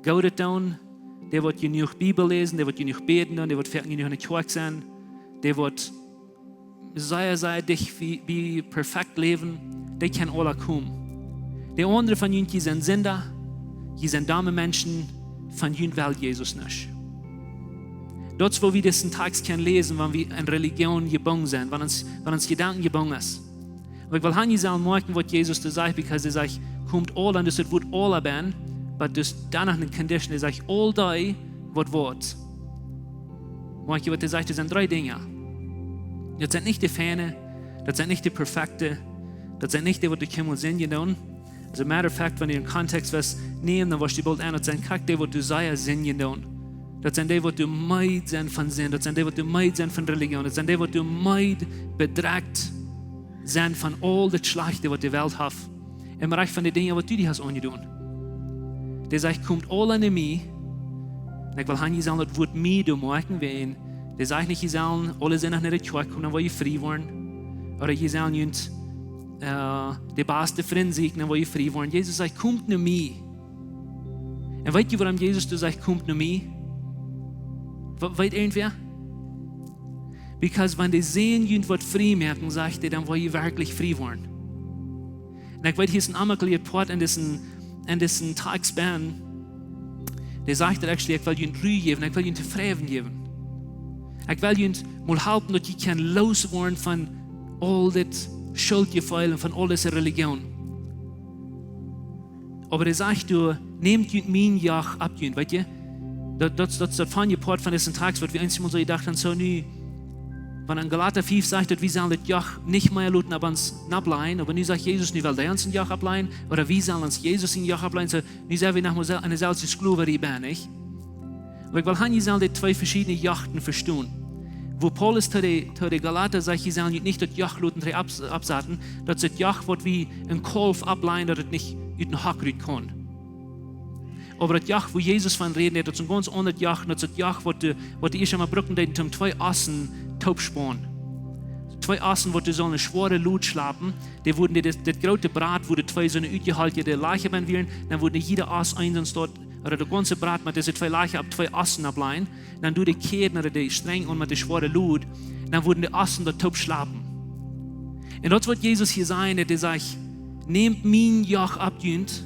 Goodet doonen, dee waut jenuach Bibel läsen, dee waut jenuach bäden doonen, dee waut foaken jenuach en de Kjoakj sent, dee waut sea, sea dicht bie, bie perfekt läwen, dee kjennen aula komen. De aundre von junt, jie sent Sinda, jie sent domme Menschen, von junt well Jesus nuscht." Daut es, woo wie disen Tekst kjennen läsen, wan wie en Religion jebungen sent, wan ons, wan ons Jedanken jebungen es. Oba ekj well hia sajen, moakjen, waut Jesus doa sajcht, because hee sajcht: "Komt aula", un daut Wuat aula benn, oba doa es dan noch eene Condition, hee sajcht: "Aul dee, waut woat." Moakj jie, waut hee sajcht? Daut sent dree Dinja. Daut sent nich de Feine, daut sent nich de Perfekte, daut sent nich dee, waut de Himmel seenen doonen. As a matter of fact, wan du dän Kontext woascht nämen, dan woascht du boolt aun, daut sent krakjt dee, waut doa sea seenen doonen. Daut sent dee, waut doa meed sent von Sind, daut sent dee, waut doa meed sent von Religion, daut sent dee, waut doa meed bedrekjt sent von aul daut Schlajchte, waut de Welt haft, em Rikj von de Dinja, waut du die hast aunjedonen. Dee sajcht: "Komt aula no mie." Un ekj well hia sajen, daut Wuat mie doa moakjen, wan dee sajcht nich, jie sellen aule Sindach no de Kjoakj komen, dan woa jie frie woaren. Ooda jie sellen junt, äh, de baste Frind sieekjen, dan woa jie frie woaren. Jesus sajcht: "Komt no mie." Un weet jie, wuarom Jesus doa sajcht: "Komt no mie"? Wa-, weet irjentwäa? Because wan de Sän junt woat frie moaken, sajcht hee, dan woa jie werkjlich frie woaren. Un ekj weet, hia es een amakliet Poat en disen, en disen Tekst benn, dee sajcht daut actually: "Ekj well junt Ru jäwen, ekj well junt Tofräd jäwen. Ekj well junt mol halpen, daut jie kjennen loos woaren von aul dit Schultjefeel un von aul dise Religion." Oba hee sajcht doa: "Nämt junt mien Joch opp junt", weet jie? Daut, daut, daut es daut feine Poat von disen Tekst, waut wie eensjemol soo jedocht han, soo nu, wan en Galata fief sajcht, daut wie sellen daut Joch nich mea loten opp ons nopp lajen, oba nu sajcht Jesus, nu well hee ons een Joch oppläajen, ooda wie sellen ons Jesus sien Joch oppläajen, soo, nu sent wie noch mol sel-, en deselwje Sklowarie benn, nich? Oba ekj well han, jie sellen dee twee veschiedne Jochten vestonen. Woo Paulus to de, to de Galata sajcht, jie sellen junt nich daut Joch loten trigj opp-, oppsaten, daut es daut Joch, waut wie een Kaulf oppläajen, daut et nich ut dän Hock rut kaun. Oba daut Joch, woo Jesus von räden deed, daut es een gaunz aundret Joch, daut es daut Joch, waut de, waut de Israeliten brucken deeden, om twee Ossen toop to spanen. Twee Ossen, waut doa sellen eene schwoare Load schlapen, dee wudden dit, dit groote Brat, wua de twee soone utjeholtjade Lajcha benn wieren, dan wudden dee jieda Oss eent soo, ooda daut gaunze Brat met dise twee Lajcha opp twee Ossen oppläajen, dan doonen dee Kjäden ooda dee Strenj aun met de schwoare Load, dan wudden de Ossen daut toop schlapen. Un daut es, waut Jesus hia sajcht, daut hee sajcht: "Nämt mien Joch opp junt,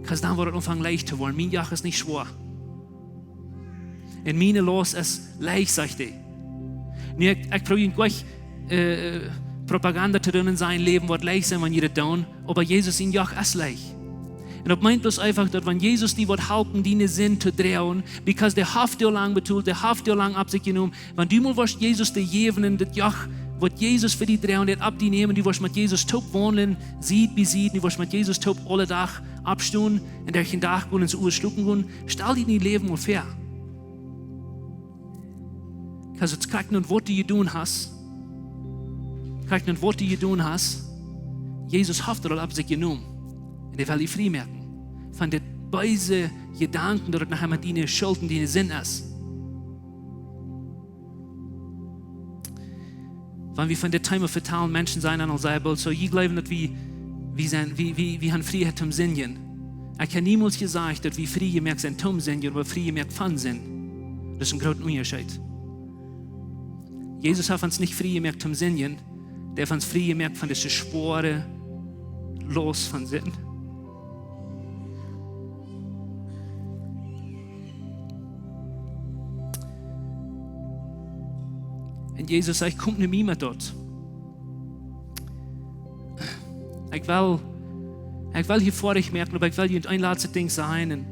'cause dan woat et aunfangen leicht to woaren. Mien Joch es nich schwoa. Un miene Laust es leicht", sajcht hee. Nu, ekj, ekj proow junt nich, äh, Propaganda to doonen en sajen: "Läwen woat leicht sennen, wan jie daut doonen", oba Jesus sien Joch es leicht. Un daut meent bloos eefach, daut wan Jesus die woat halpen, diene Sind to droagen, because dee haft die aul lang betolt, dee haft die aul lang opp sikj jenomen, wan du mol woascht Jesus dee jäwen un daut Joch, waut Jesus fa die droagen deed, opp die nämen, du woascht met Jesus toop waundlen, Sied bie Sied, du woascht met Jesus toop aule Dach oppstonen un derch dän Dach gonen un soo utschlopen gonen, stal die dien Läwen mol väa. Kaust du kjikjen, waut du jedonen hast, Kjikj no waut du jedonen hast. Jesus haft daut aul opp sikj jenomen. Un hee well die frie moaken von dit beese Jedanken, daut et nohäa met diene Schult un diene Sind es. Wan wie von dit Thema vetalen, Menschen sajen dan aul sea boolt: "Soo, jie jleewen, daut wie, wie sent, wie, wie, wie han Frieheit toom sindjen?" Ekj hab niemols jesajcht, daut wie frie jemoakt sent toom sindjen, oba frie jemoakt von Sind. Daut es een groota Unjascheet. Jesus haft ons nich frie jemoakt toom sindjen, dee haft ons frie jemoakt von dise schwoare Laust von Sind. Un Jesus sajcht: "Komt no mie met daut." Ekj well, ekj well hia foadich moaken, oba ekj well junt een latste Dinkj sajen. Un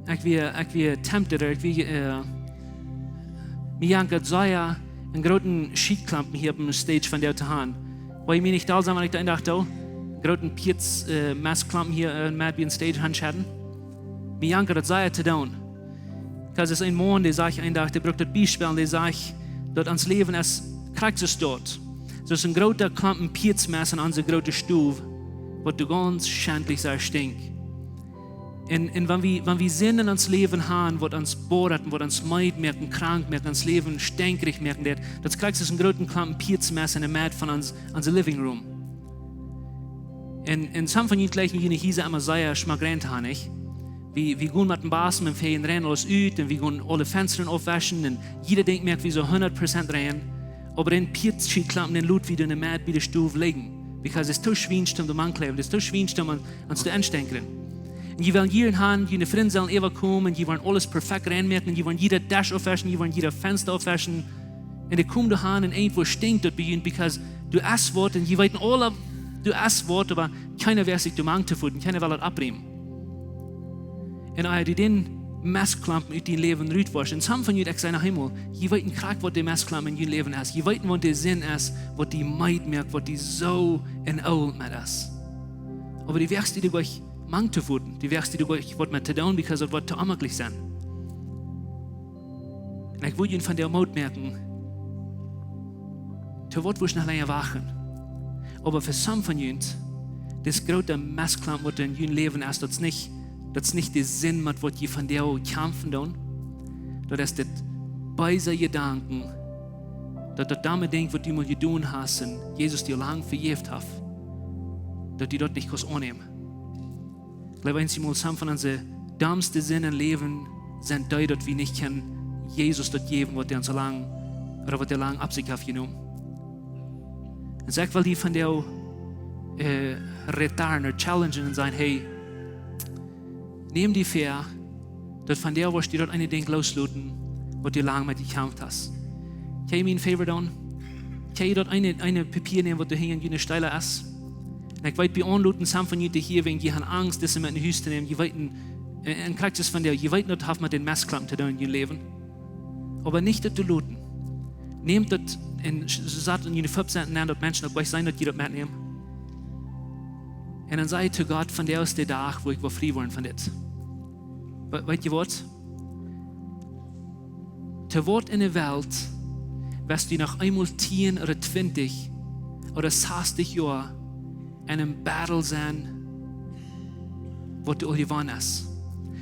ekj wia, ekj wia tempted, ekj wia, äh, mie jankat sea, een grooten Schietklompen hia opp de stage von dee to han. Woa jie mie nich doll sennen, wan ekj daut eenen Dach doo? Grooten Pietz, äh, Messklompen hia, äh, met bie de stage han schedden. Mie jankat daut sea to doonen. Because es een Maun, dee sajcht eenen Dach, dee brukt daut Biespel, dee sajcht, daut ons Läwen es krakjt soo doa. Soo es een groota Klompen Pietz Mess en onse groote Stow, waut doa gaunz schentlich sea stinkjt. Un, un wan wie, wan wie Sind en ons Läwen han, waut ons bodat un waut ons meed moakt un krank moakt, ons Läwen stenjrich moakt, daut, daut es krakjt soo een grooten Klompen Pietz Mess en de Med von ons, onse living room. Un, un some von junt jlikjen june Hiesa emma sea schmock rein to han, nich? Wie, wie gonen met dän Bausem un fäajen rein aules ut un wie gonen aule Fenstren aufwauschen un jieda Dinkj moak wie soo hundat Prozent rein. Oba dän Pietz Schietklompen, dän lot wie doa en de Med bie de Stow lijen. Because daut es too schwiensch toom doa mank to kjleewen, daut es too schwiensch toom aun, aun to enstenkren. Un jie wellen hia han, june Frind sellen äwakomen, jie wellen aules perfekt rein moaken, jie wellen jieda Desch aufwauschen, jie wellen jieda Fensta aufwauschen. Un dee komen doa han un irjentwoo stinkjt daut bie junt, because doa es waut un jie weeten aula, doa es waut, oba kjeena woagt sikj doa mank to foten, kjeena well daut oppräumen. Un ea du dän Messklompen ut dien Läwen rut woascht, un some von junt, ekj saj noch eemol, jie weeten krakjt waut de Messklompen en jun Läwen es, jie weeten waut de Sind es, waut die meed moakt, waut die soo en Ool met es. Oba du woagst die doa nich mank to foten, du woagst die doa nich waut met to doonen, because daut woat too onjemakjlich sennen. Un ekj well junt vondoag Moot moaken, to waut wie noch lenja wachten. Oba fa some von junt, dis groota Messklompen waut en jun Läwen es, daut es nich, daut es nich de Sind met waut jie vondoag kjamfen doonen. Daut es dit beese Jedanken, daut daut doamet Dinkj waut du mol jedonen hast un Jesus die lang vejäft haft, daut du daut nich kaust aunnämen. Ekj jleew, eenjemol some von onse domste Sinden em Läwen sent dee, daut wie nich kjennen Jesus daut jäwen, waut hee ons soo lang, ooda waut hee lang opp sikj haft jenomen. Un soo ekj well die vondoag, äh, retarden ooda challengen un sajen: Hey, nem die väa, daut vondoag woascht du daut eene Dinkj loosloten, waut du lang met jekjamft hast. Kjenn jie mie een favor doonen? Kjenn jie daut eene, eene Papia nämen, waut doa hinjen june Stäla es? Un ekj weet, bie aunloten, some von junt hia, wäajen jie han Angst, dise met no Hus to nämen. Jie weeten, äh, un krakjt soo vondoag, jie weeten, daut haft met dän Messklompen to doonen en jun Läwen. Oba nich daut to loten. Nämt daut un s-, sat en june Fupp sennen, daut Menschen uk wajch sennen, daut jie daut metnämen. Un dan saj to Gott: Vondoag es de Dach, wua ekj well frie woaren von dit. We-, weet jie waut? To waut en de Welt woascht du noch eemol tieen ooda twintich ooda sastich Joa en een battle sennen, waut du aul jewonnen hast?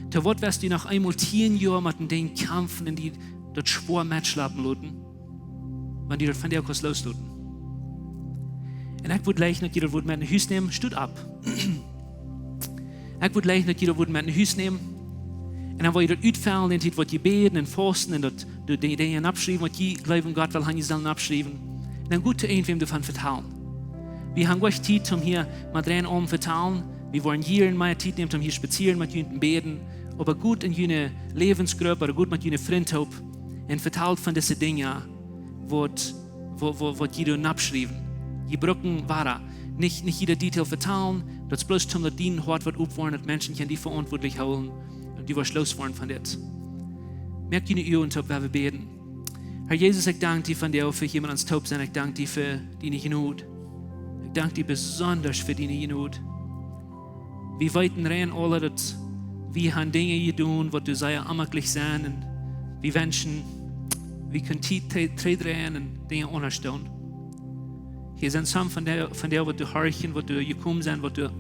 To waut woascht du noch eemol tieen Joa met een Dinkj kjamfen un die daut schwoa metschlapen loten, wan du daut vondoag kaust loosloten? Un ekj wudd jleichen, daut jie daut wudden met no Hus nämen, stot opp. Ekj wudd jleichen, daut jie daut wudden met no Hus nämen. Un dan woa jie daut utfellen, en Tiet waut jie bäden un fausten un daut, de, de Dinja oppschriewen, waut jie jleewen, Gott well han, jie sellen oppschriewen. Un dan goot to irjentwäm doavon vetalen. Wie han nich Tiet om hia met rein om vetalen. Wie woaren hia mea Tiet nämen om hia spazieren met junt un bäden. Oba goot en june Läwensgrupp ooda goot met june Frind toop un vetalt von dise Dinja, waut, waut, waut, waut jie doa oppschriewen. Jie brucken wada nich, nich jieda Detail vetalen, daut es bloos om daut dien Hoat woat oppwoaren, daut Menschen kjennen die veauntwuatlich hoolen un du woascht looswoaren von dit. Moakt june Uagen toop, wan wie bäden. Herr Jesus, ekj dank die vondoag fa hia met ons toop sennen. Ekj dank die fa diene Jnod. Ekj dank die besonda fa diene Jnod. Wie weeten rein aule, daut wie han Dinja jedonen, waut du sea onjemakjlich sent. Un wie wenschen, Wie kjennen Tiet tre-, trigjdreien un Dinja aundasch doonen. Hia sent some von dee, von dee, waut doa horchen, waut doa jekomen sent, waut doa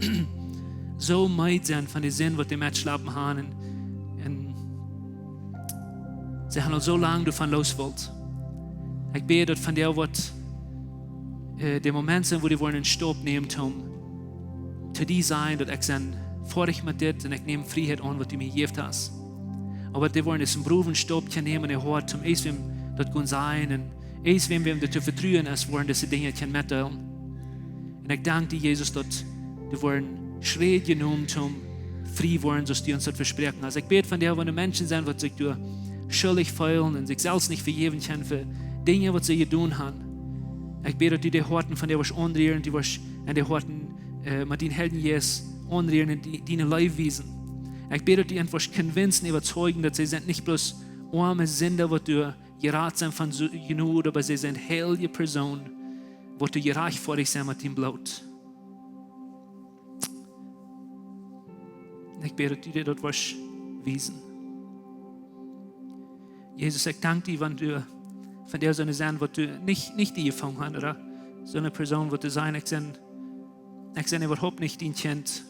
soo meed sent von de Sind, waut dee metjeschlapen haben. Un, un see haben aul soo lang doavon losjewult. Ekj bäd, daut von dee, waut, äh, de Moment sent, wua dee woaren een Staup nämen, om to die sajen, daut ekj sie foadich met dit un ekj näm Frieheit aun, waut du mie jejäft hast. Oba dee woaren een browen Staup nämen en äa Hoat, om eent wäm daut kjennen sajen un eent wäm, wäm daut to vetruen es, woaren dise Dinja kjennen metdeelen. Un ekj dank die, Jesus, daut dee woaren Schräd jenomen, om frie woaren, soo aus du ons daut vespräakjen hast. Ekj bäd von dee, waut de Menschen sent, waut sikj doa schuldich feelen un sikj selfst nich vejäwen kjennen fa Dinja, waut see jedonen haben. Ekj bäd, daut du de Hoaten von dee woascht aunrieren, du woascht en de Hoaten, äh, met dän Heiljen Jeist aunrieren un die, diene Leew wiesen. Ekj bäd, daut du an woascht convincen, äwateijen, daut see sent nich bloos oame Sinda, waut doa jerat sent von Su-, Jnod, oba see sent heilje Persoonen, waut doa jerajchtfoadicht sent met dien Bloot. Ekj bäd, daut du dee daut woascht wiesen. Jesus, ekj dank die, wan du von dee soone sent, waut doa nich, nich die jefungen haben, ooda soone Persoon, waut doa sajen, ekj sie, ekj sie äwahaupt nich dien Kjint.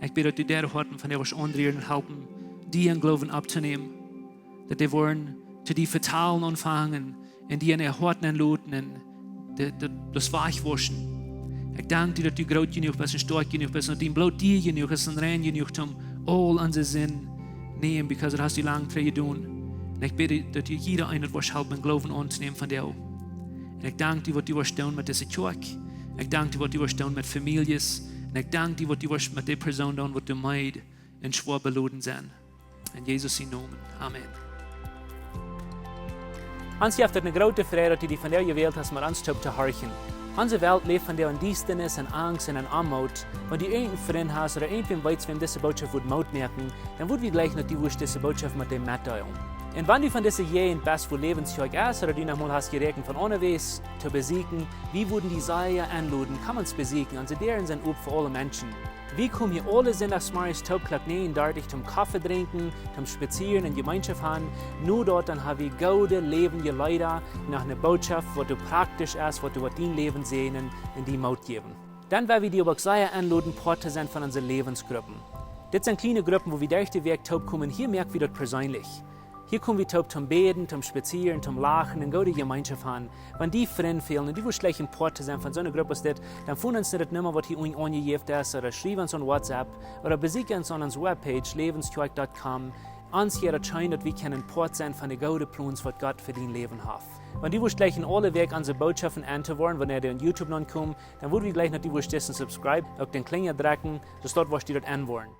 Ekj bäd, daut du dee Hoaten von dee woascht aunrieren un halpen, die em Gloowen opptonämen. Daut dee woaren to die vetalen aunfangen un die en äa Hoat nenloten un de, de, daut wajchwauschen. Ekj dank die, daut du groot jenuach best un stoakj jenuach best un daut dien Bloot dicht jenuach es un rein jenuach, om aul onse Sind nämen, because daut hast du lang trigj jedonen. Un ekj bäd, daut du jieda eenen woascht halpen, Gloowen auntonämen von die. Un ekj dank die, waut du woascht doonen met dise Kjoakj. Ekj dank die, waut du woascht doonen met Famieljes. Un ekj dank die, waut du woascht met dee Persoon doonen, waut doa meed un schwoa beloden sent. En Jesus sienen Nomen. Amen. Ons jeft et eene groote Freid, daut du die vondoag jewält hast, met ons toop to horchen. Onse Welt läft vondoag en Diestanis, en Angst un en Oamoot. Wan du irjent een Frint hast ooda irjentwäm weetst, wäm dise Norecht wudd Moot moaken, dan wudd wie jleichen, daut du wurscht dise Norecht met dee metdeelen. Un wan du von dise Jäajent best, wua Läwens Kjoakj es, ooda du noch mol hast jeräakjent von onjewäa to besieekjen, wie wudden die sea enloden, komm ons besieekjen. Onse Däaren sent op fa aule Menschen. Wie komen hia aule Sindachsmorjes toop Klock näajen dartich toom Koffe drinkjen, toom spazieren un Jemeenschoft haben. No daut dan hab wie goode läwendje Leeda, noch eene Norecht, waut doa praktisch es, waut doa woat dien Läwen säajnen un die Moot jäwen. Dan well wie die uk sea enloden, Poat to sennen von onse Läwensgruppen. Dit sent kjliene Gruppen, wua wie derch de Wäakj toop komen. Hia moak wie daut perseenlich. Hia kom wie toop toom bäden, toom spazieren, toom lachen un goode Jemeenschoft haben. Wan die Frind fälen un du wurscht jleichen Poat to sennen von soone Grupp aus dit, dan foon ons no de Numma, waut hia unjen aunjejäft es, ooda schriew ons aun WhatsApp, ooda besieekj ons aun onse Webpage, läwenskjoakj dot com. Ons wudd et scheen, daut wie kjennen Poat sennen von de goode Plons, waut Gott fa dien Läwen haft. Wan du wurscht jleichen aule Wäakj onse Norechten auntohieren, wanea dee aun YouTube nopp komen, dan wudd wie jleichen, daut du wurscht disen subscribe, uk dän Klinja drekjen, soo daut du wurscht daut enwoaren.